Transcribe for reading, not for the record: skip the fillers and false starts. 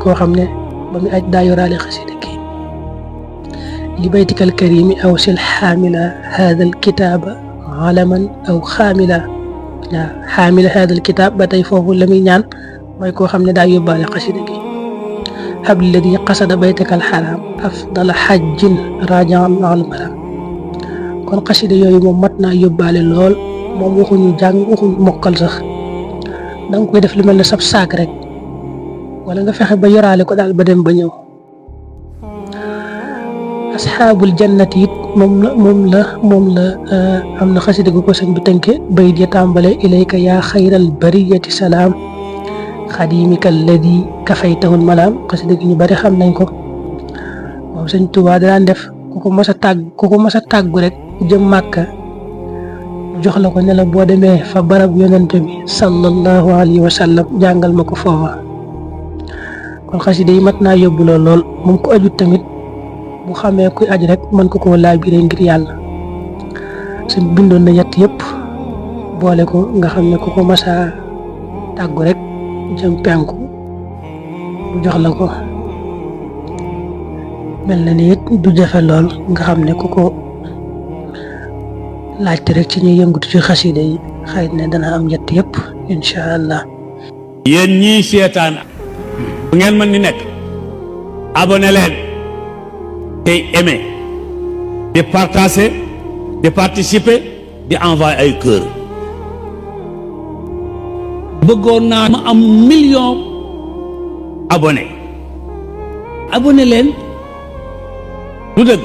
koo xam ne ba mu aj daa yoraale xasida gi li baytikal karimi aw sil xaamila haadal kitaaba alaman aw xaamila waaw xaamila haadal kitaab ba tey foofu la muy ñaan mooy koo xam ne daa yóbbaale xasida gi habladi qasada baytakal xaraam afdala xajjin rajaan al maram kon xasida yooyu moom mat naa yóbbaale lool moom waxuñu jàng waxuñu mokkal sax danga koy def lu mel ne sab saak rek wala nga fexe ba yoraale ko daal ba dem ba ñëw asxaabul jannati it moom la am na xasida gu ko sëñ bi tënke bayit ya tàmbale ilayka yaa xayral bariyati salaam xadimika alladi kafaytahul malaam xasida gi ñu bari xam nañ ko moom sëñ Tuubaa daan def ku ko mas a tàggu rek jëm Màkka jox la ko ne la boo demee fa barab yonent bi sallallahu alayhi wa sallam jàngal ma ko foofa kon xasida yi mat naa yóbbu lool moom ko ajut tamit bu xamee kuy aj rek mën ko koo laabiré ngir yàlla suñ bindoon na yett yëpp boole ko nga xam ne ku ko masa tàggu rek jëm penku mu jox la ko mel na ni it du jafe lool nga xam ne ku ko laajte rek ci ñuy yëngutu ci xasida yi xëy na dana am yett yëpp incha allah. yéen ñii seetaan bu ngeen mën ni nekk abonné leen tey aimé di partager di participer di envoyer ay cœur bëggoon naa ma am million abonné leen du dëgg